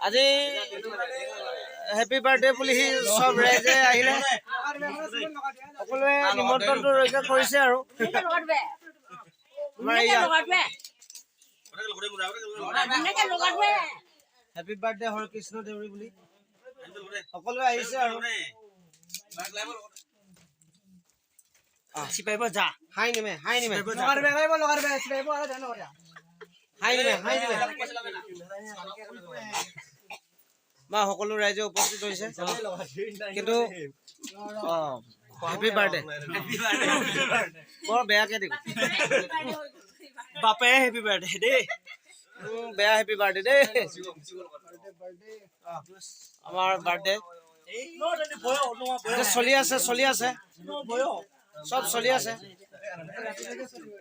আজি happy birthday বুলি সি চব ৰাইজে আহিলে, সকলোৱে নিমন্ত্ৰণটো ৰক্ষা কৰিছে। আৰু আমাৰ এইয়া হেপী বাৰ্থডে হৰেকৃষ্ণ দেউৰী বুলি সকলোৱে আহিছে। আৰু চিপাইব যা। হাই নিমে, হাই নিমে, হাই নিমে, হাই নিমে। বা সকলো ৰাইজে উপস্থিত হৈছে। কিন্তু হেপী বাৰ্থডে বৰ বেয়াকে দিব। বাপে, হেপী বাৰ্থডে দেই। বেয়া হেপী বাৰ্থডে দেই। আমাৰ বাৰ্থডে চলি আছে, চলি আছে, চব চলি আছে।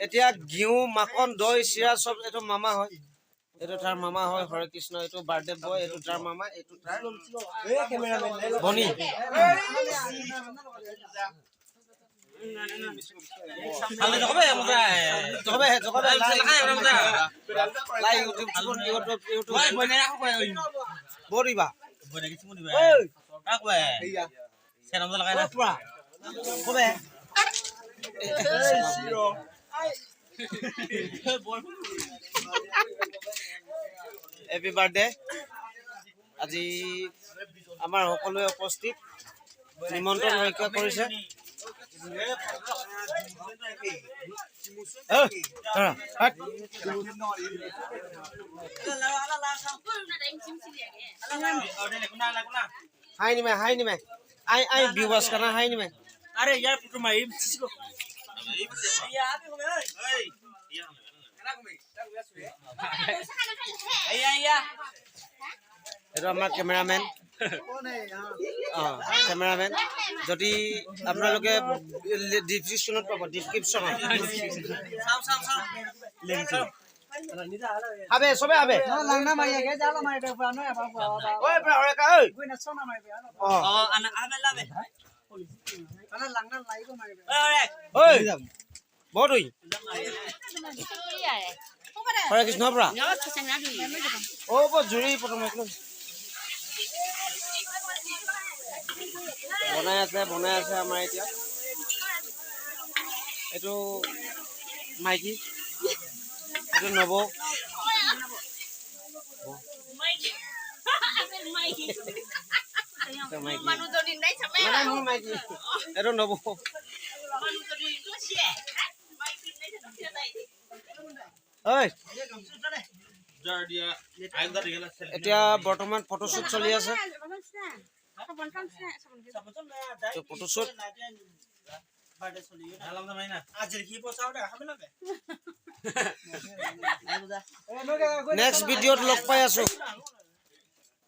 এতিয়া ঘিউ, মাখন, দৈ, চিৰা চব। এইটো মামা হয়, এইটো তাৰ মামা হয় হৰে কৃষ্ণ। এইটো বাৰ্থডে বয়, এইটো তাৰ মামা, এইটো তাৰ ভনী। জগাবে, জগাবে। লাই ইউটিউব, ইউটিউব, ইউটিউব বৰিবা। কবে হেপী বাৰ্থডে। আজি আমাৰ সকলোৱে উপস্থিত নিমন্ত্ৰণ ৰক্ষা কৰিছে। হাই নিমে, হাই নিমে, I I বিৱাস kana হাই নিমে। আৰে ইয়াৰ ফটো মাৰি। এইটো আমাৰ কেমেৰামেন, অঁ, কেমেৰামেন। যদি আপোনালোকে ডিছক্ৰিপশ্যনত পাব, ডিছক্ৰিপশ্যনত। আবে চবে আবে। ঐ পৰা হৰেকা ঐ। অঁ, ঐ বৰদৈ, হৰে কৃষ্ণ পৰা। অ' বৰ জুৰি প্ৰথমে বনাই আছে, বনাই আছে আমাৰ এতিয়া। এইটো মাইকী, এইটো নবৌ। মানে মোৰ মাইকী, এইটো নবৌ। ঐ, এতিয়া বৰ্তমান ফটোশ্বুট চলি আছে, ফটোশ্বুট। নেক্সট ভিডিঅ'ত লগ পাই আছো।